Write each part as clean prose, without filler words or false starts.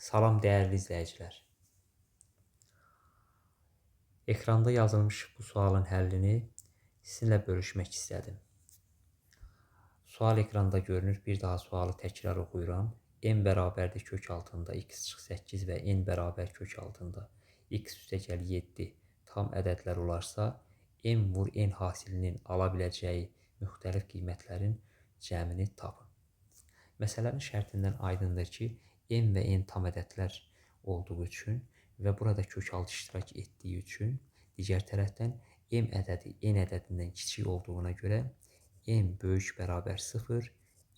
Salam dəyərli izləyicilər. Ekranda yazılmış bu sualın həllini sizinlə bölüşmək istədim. Sual ekranda görünür. Bir daha sualı təkrar oxuyuram. M bərabərdir kök altında x çıx 8 və n bərabər kök altında x üstəgəl 7 tam ədədlər olarsa, m vur n hasilinin ala biləcəyi müxtəlif qiymətlərin cəmini tapın. Məsələnin şərtindən aydındır ki, m və n tam ədədlər olduğu üçün və burada kökaltı iştirak etdiyi üçün, digər tərəfdən m ədədi n ədədindən kiçik olduğuna görə m böyük bərabər 0,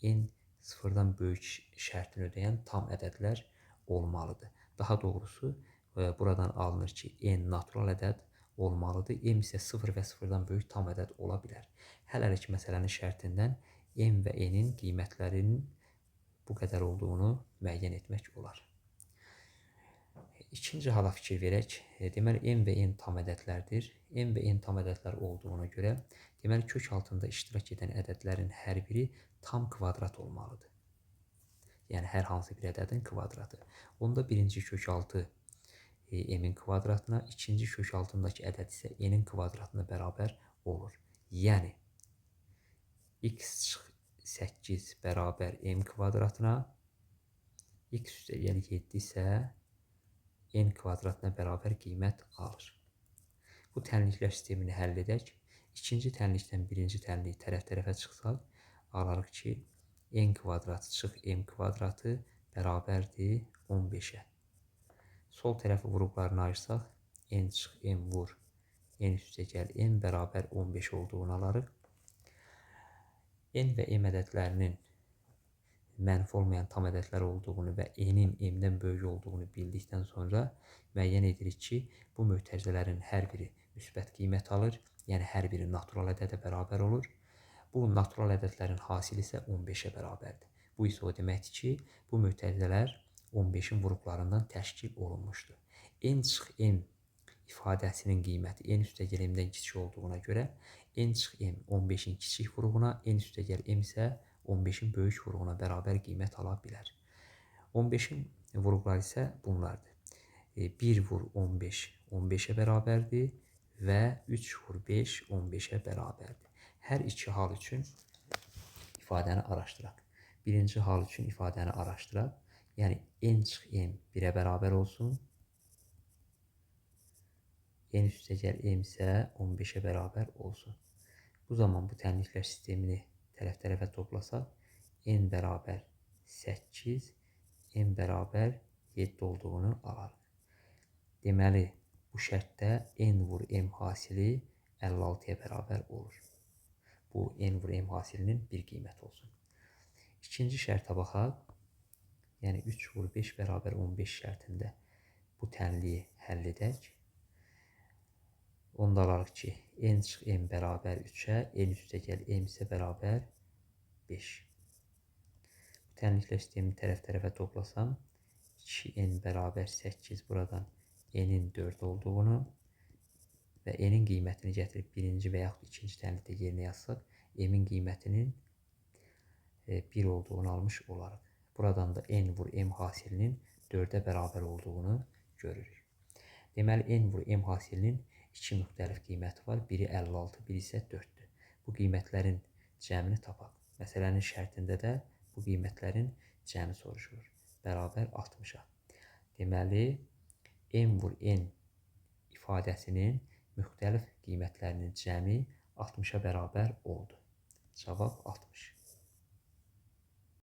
n sıfırdan böyük şərtini ödəyən tam ədədlər olmalıdır. Daha doğrusu, buradan alınır ki, n natural ədəd olmalıdır. M isə 0 və 0-dan böyük tam ədəd ola bilər. Hələlik məsələnin şərtindən m və n-in qiymətlərinin bu qədər olduğunu müəyyən etmək olar. İkinci hala fikir verək. Deməli, m və n tam ədədlərdir. M və n tam ədədlər olduğuna görə, deməli, kök altında iştirak edən ədədlərin hər biri tam kvadrat olmalıdır. Yəni, hər hansı bir ədədin kvadratı. Onda birinci kök altı m-in kvadratına, ikinci kök altındakı ədəd isə n-in kvadratına bərabər olur. Yəni, x çıx 8 bərabər m kvadratına, x üstəgəl 7 isə n kvadratına bərabər qiymət alır. Bu tənliklər sistemini həll edək. İkinci tənlikdən birinci tənlik tərəf-tərəfə çıxsaq, alarıq ki, n kvadratı çıx m kvadratı bərabərdir 15-ə. Sol tərəfi vuruqlarını ayırsaq, n çıx m vur, n üstəgəl m bərabər 15 olduğunu alarıq. N və m ədədlərinin mənfi olmayan tam ədədlər olduğunu və n-in m-dən böyük olduğunu bildikdən sonra müəyyən edirik ki, bu mötərizələrin hər biri müsbət qiymət alır, yəni hər biri natural ədədə bərabər olur. Bu natural ədədlərin hasili isə 15-ə bərabərdir. Bu isə o deməkdir ki, bu mötərizələr 15-in vuruqlarından təşkil olunmuşdur. N çıx m ifadəsinin qiyməti n üstəgəl m-dən kiçik olduğuna görə n çıx m 15-in kiçik vuruğuna, n üstəgəl m isə 15-in böyük vuruğuna bərabər qiymət ala bilər. 15-in vuruqları isə bunlardır. 1 vur 15 15-ə bərabərdir və 3 vur 5 15-ə bərabərdir. Hər iki hal üçün ifadəni araşdıraq. Birinci hal üçün ifadəni araşdıraq. Yəni, n çıx m 1-ə bərabər olsun. N üstəgəl m isə 15-ə bərabər olsun. Bu zaman bu tənliklər sistemini tərəf-tərəfə toplasaq, n bərabər 8, m bərabər 7 olduğunu alarıq. Deməli, bu şərtdə n vur m hasili 56-ya bərabər olur. Bu, n vur m hasilinin bir qiyməti olsun. İkinci şərtə baxaq. Yəni, 3 vur 5 bərabər 15 şərtində bu tənliyi həll edək. Onda alarıq ki, n çıx m bərabər 3-ə, n üstəgəl m isə bərabər 5. Bu tənliklər sistemini tərəf-tərəfə toplasam, 2n bərabər 8 buradan n-in 4 olduğunu və n-in qiymətini gətirib birinci və yaxud ikinci tənlikdə yerinə yazsaq, m-in qiymətinin 1 olduğunu almış olarıq. Buradan da n vur m hasilinin 4-ə bərabər olduğunu görürük. Deməli, n vur m hasilinin iki müxtəlif qiyməti var. Biri 56, biri isə 4-dür. Bu qiymətlərin cəmini tapaq. Məsələnin şərtində də bu qiymətlərin cəmi soruşulur. Bərabər 60-a. Deməli, m vur n ifadəsinin müxtəlif qiymətlərinin cəmi 60-a bərabər oldu. Cavab 60.